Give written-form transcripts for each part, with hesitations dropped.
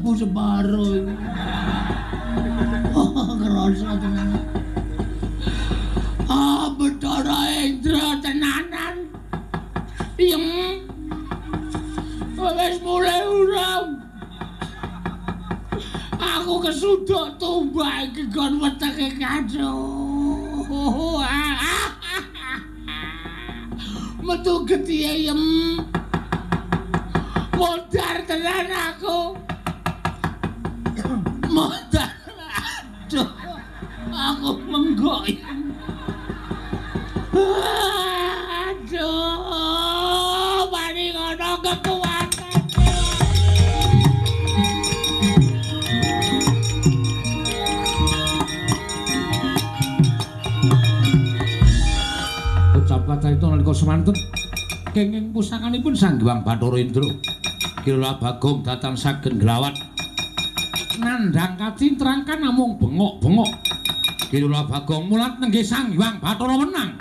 mlebu separo iki. Oh, kerasa tenan. Ah, Bathara Indra tenanan. Iyem. Wis mulai urung. Aku kesuduk tumbak iki gon wetenge kaco. Metu getihe yem. Modar tenan aku. Modar. Aduh. Aku menggok. Aduh, mari ngono kekuatan. Ucap kacarita nalika semanten kenging pusakanipun Sang Hyang Bathara Indra. Kirana Bagong datan sagen glawat nandhang kacintrang kan namung bengok-bengok. Kirana Bagong mulat nenggih Sang Hyang Bathara menang.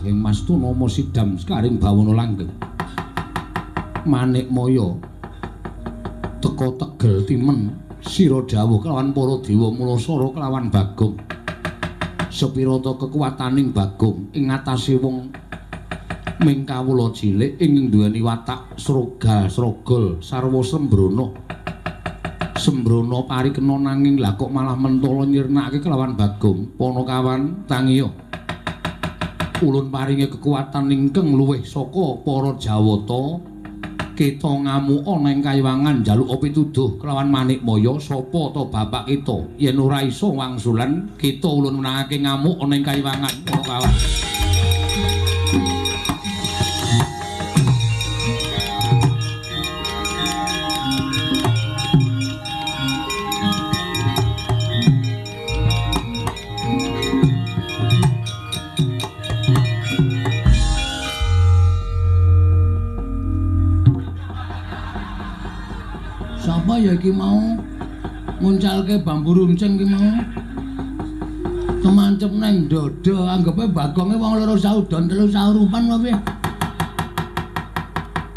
Ing mastuna sidam sekaring bawana langgeng. Manik maya teka tegel timen sira dawuh kelawan para dewa mulasara kelawan Bagong. Sepirata kekuwataning Bagong ing ngatasé wong ming kawula cilik ing nduweni watak srogal-srogol sarwa sembrono. Sembrono parikena nanging lha kok malah mentala nyirnakake kelawan Bagong. Panakawan tangiya. Ulun paringi kekuatan ingkang luwih saka para Jawata. Kita ngamuk ana ing kayiwangan njaluk pituduh kelawan Manikmaya sapa ta bapak kita yen ora iso wangsulan kita ulun menangake ngamuk ana ing kayiwangan. Panakawan. Sapa ya iki mau nguncalke bambu runcing iki mau? Kemancep nang dada, anggepe Bagonge wong loro saudon telu saurupan apa piye?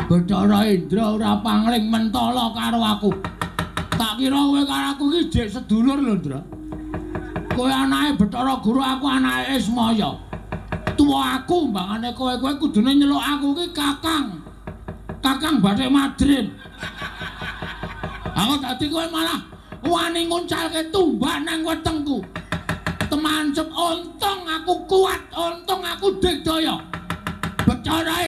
Bathara Indra ora pangling mentala karo aku. Tak kira kowe karo aku iki jek sedulur lho, Ndra. Kowe anake Bathara Guru, aku anake Ismaya. Tuwa aku mbangane kowe, kowe kudune nyeluk aku iki Kakang. Kakang Bathik Madrim. Aku dadi kowe malah wani nguncalke tumbak nang wetengku. Temancep untung aku kuat, untung aku digdaya. Bathara